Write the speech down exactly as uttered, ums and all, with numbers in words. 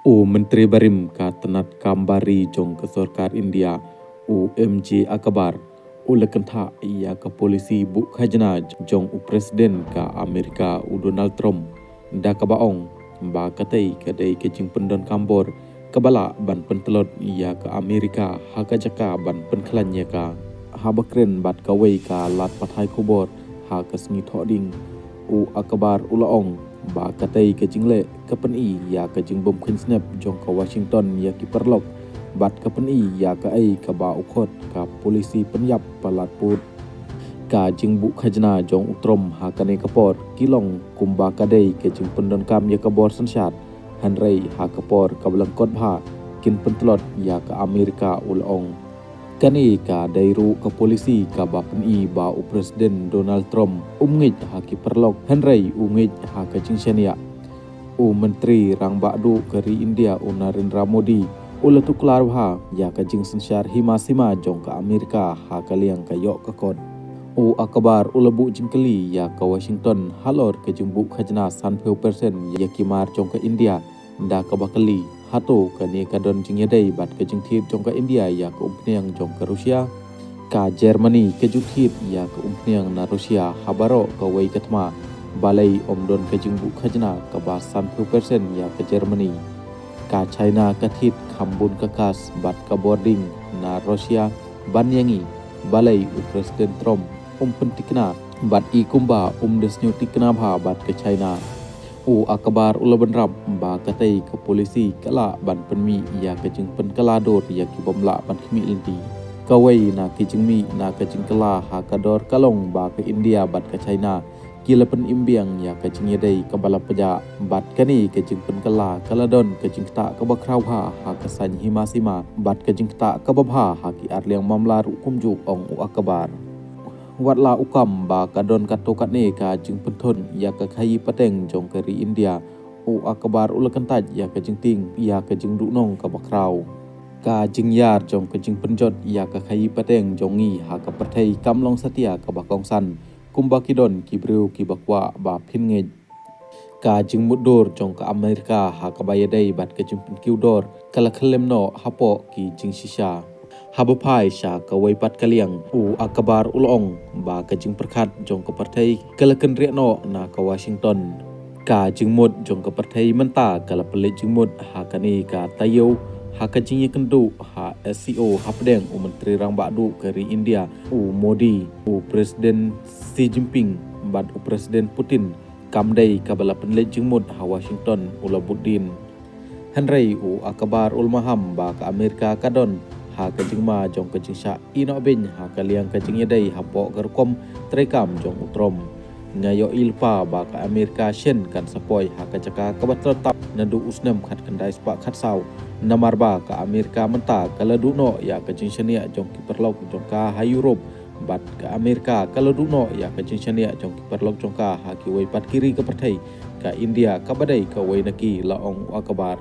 U Myntri barim ka tnat kam bar ri jong ka sorkar India, u M J Akbar, u la kynthah ïa ka polisi buh khajna jong u President ka Amerika, u Donald Trump, da kaba ong ba katei ka dei ka jingpyndonkam bor kaba lah ban pyntlot ïa ka Amerika ha ka jaka ban pynkhlaiñ ïa ka. Haba kren bad kawei ka lad pathai khubor ha ka sngi Thohdieng, u Akbar u la ong ba katei ka jingleh ka pyni ïa ka jingbymkhinsnep jong ka Washington ïa ki paralok, bad ka pyni ïa kaei kaba u khot ka polisi pynïap palat pud. Ka jingbuh khajna jong u Trump ha kane ka por ki long kumba ka dei ka jingpyndonkam ïa ka bor synshar, hynrei ha ka por kaba lyngkot bha kin pyntlot ïa ka Amerika, u la ong. Kane ka dei ruh ka polisi kaba pyni ba u President Donald Trump um ngeit ha ki paralok, hynrei u ngeit ha ka jingshaniah. U Myntri Rangbah Duh ka ri India, u Narendra Modi, u la tuklar bha ïa ka jingsynshar hima sima jong ka Amerika ha ka liang ka ïoh ka kot. U Akbar u la buh jingkylli ïa ka Washington halor ka jingbuh khajna sanphew percent ïa ki mar jong ka India, da kaba kylli, hato kane ka don jingïadei bad ka jingthied jong ka India ïa ka umphniang jong ka Russia? Ka Germany ka ju thied ïa ka umphniang na Russia ha baroh kawei ka thma, balei ym don ka jingbuh khajna kaba sanphew percent ïa ka Germany? Ka China ka thied kham bun ka gas bad ka bording na Russia ban ïa ngi, balei u President Trump um pynthikna bad i kumba um da sniew thikna bha bad ka China? U Akbar u la bynrap ba katei ka polisi ka lah ban pynmih ïa ka jingpynkylla dur ïa ki bym lah ban khmih lynti. Kawei na ki jingmih na ka jingkylla ha ka dor ka long ba ka India bad ka China ki la pynim biang ïa ka jingïadei kaba la pjah, bad kane ka jingpynkylla ka la don ka jingktah kaba khraw bha ha ka saiñ hima sima bad ka jingktah kaba bha ha ki arliang mamla ruh kumjuh, ong u Akbar. Wat la u kam ba ka don katto katne ka jingpynthut ïa ka khaïi pateng jong ka ri India, u Akbar u la kyntait ïa ka jingtieng ïa ka jingduhnong kaba khraw. Ka jingïar jong ka jingpynjot ïa ka khaïi pateng jong ngi ha ka pyrthei kam long satia kaba kongsan kumba ki don ki briew kiba kwah ba phin ngeit. Ka jingmutdur jong ka Amerika ha kaba ïadei bad ka jingpynkiew dor ka la khyllem noh hapoh ki jingshisha. Haba phai sha kawei pat ka liang, u Akbar u la ong ba ka jingpyrkhat jong ka pyrthei ka la kynriah noh na ka Washington. Ka jingmut jong ka pyrthei mynta ka la pynleit jingmut ha kane ka taïew ha ka jingïakynduh ha S C O hapdeng u Myntri Rangbah Duh ka ri India, u Modi, u President Xi Jinping bad u President Putin. Kam dei kaba la pynleit jingmut ha Washington, u la bud dien. Hynrei u Akbar u la maham ba ka Amerika ka don ha ka jingma jong ka jingshah ïehnoh beiñ ha ka liang ka jingïadei hapoh ka rukom treikam jong u Trump. Nga ïohi lypa ba ka Amerika shen kan sa poi ha ka jaka kaba tlot tam naduh u snem khatkhyndai spah khatsaw, namar ba ka Amerika mynta ka la duh noh ïa ka jingshaniah jong ki paralok jong ka ha Europe, bad ka Amerika ka la duh noh ïa ka jingshaniah jong ki paralok jong ka ha kiwei pat ki ri ka pyrthei, ka India kaba dei kawei na ki, la ong u Akbar.